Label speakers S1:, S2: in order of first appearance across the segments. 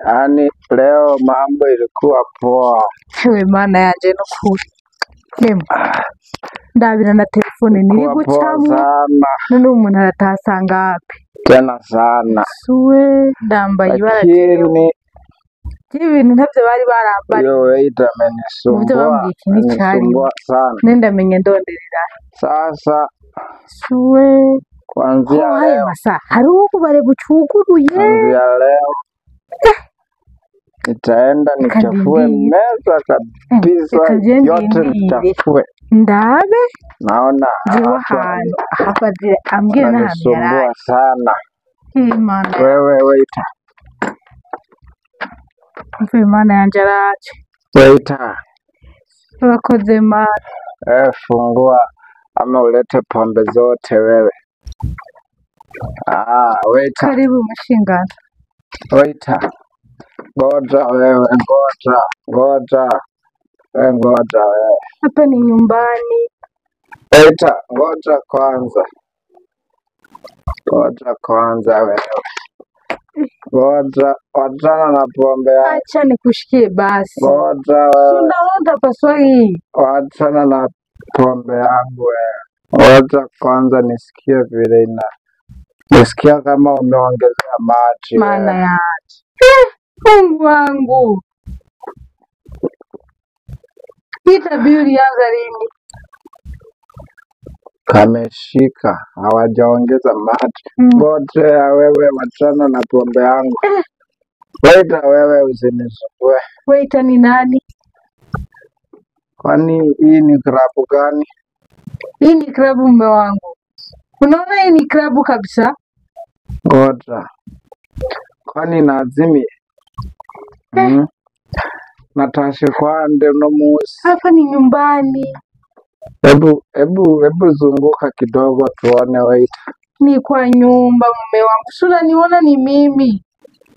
S1: Yaani leo mambo ilikuwa poa.
S2: Hewe Mana yanje nukuri. Emwe ndabira na telefone niri
S1: Ilikuwa poa
S2: gucamwo
S1: sana
S2: none ubu umuntu aratasanga wapi?
S1: tena sana,
S2: Suwe ndambaye ibara jewe.
S1: lakini
S2: Jewe ibintu ntavyo bari barambariye.
S1: huyo waiter
S2: Muvyo
S1: amenisumbua,
S2: bambwiye iki nticarimwo.
S1: amenisumbua sana.
S2: None ndamenye ndonderera.
S1: Sasa
S2: Suwe
S1: kuanzia
S2: ho haya
S1: leo,
S2: masaha hariho ububare bucuguruye.
S1: kuanzia leo nitaenda
S2: Reka
S1: nichafue
S2: ndindire.
S1: meza kabisa,
S2: Reka je
S1: yote
S2: ndindire
S1: nichafue.
S2: ndabe
S1: Naona
S2: jewe
S1: watu
S2: ahantu ahafadhili ambwire n'ahantu
S1: wananisumbua
S2: yarari.
S1: sana.
S2: Imana
S1: Wewe waiter,
S2: mve Imana yanje araje.
S1: waiter,
S2: Urakoze Mana.
S1: fungua ama ulete pombe zote wewe. Ah, waiter,
S2: Karibu mushingano.
S1: waiter, ngoja wewe, ngoja, ngoja, wewe ngoja wewe.
S2: Hapa ni nyumbani.
S1: Waiter, ngoja kwanza, ngoja kwanza wewe, ngoja, wachana na pombe yangu,
S2: Acha nikushikie basi.
S1: ngoja wewe,
S2: Unaona paswa hii.
S1: wachana na pombe yangu wewe, ngoja kwanza nisikie vile ina, nisikia kama umeongezea maji
S2: Maana
S1: wewe.
S2: ya Mungu wangu. Hii tabia ulianza lini?
S1: Kameshika, hawajaongeza maji. Ngojea wewe, wachana na pombe yangu. Waiter wewe, usinisumbue.
S2: Waiter ni nani?
S1: Kwani hii ni klabu gani?
S2: Hii ni klabu mume wangu. Unaona hii ni klabu kabisa?
S1: Ngoja, kwani nazimie?
S2: Eh,
S1: Mm. Natashe kwande uno musi.
S2: hapa ni nyumbani.
S1: Hebu hebu hebu zunguka kidogo tuone waiter.
S2: Ni kwa nyumba mume wangu. Si unaniona ni mimi.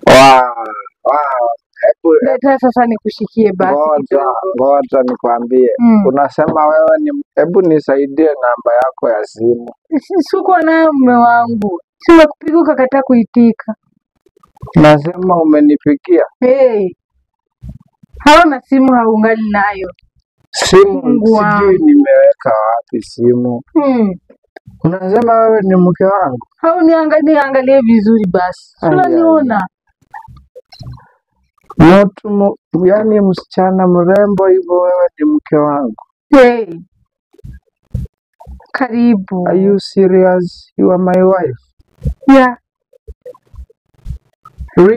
S1: Wow, wow. Hebu
S2: Leta sasa nikushikie basi
S1: ngoja
S2: kidogo.
S1: ngoja nikwambie. Unasema wewe ni, hebu nisaidie namba yako ya simu.
S2: Sikuwa nayo mume wangu. Simekupiga ukakataa kuitika.
S1: Nasema umenipigia
S2: Hey, hauna simu haungali nayo.
S1: simu,
S2: Mungu
S1: sijui
S2: wangu.
S1: nimeweka wapi simu. Unasema wewe ni mke wangu?
S2: Au niangalie angalie vizuri basi. Si
S1: Ai, ai,
S2: unaniona?
S1: mtu yaani msichana mrembo hivyo, wewe ni mke wangu?
S2: Hey,
S1: Are
S2: karibu.
S1: you serious? You are my wife?
S2: Yeah.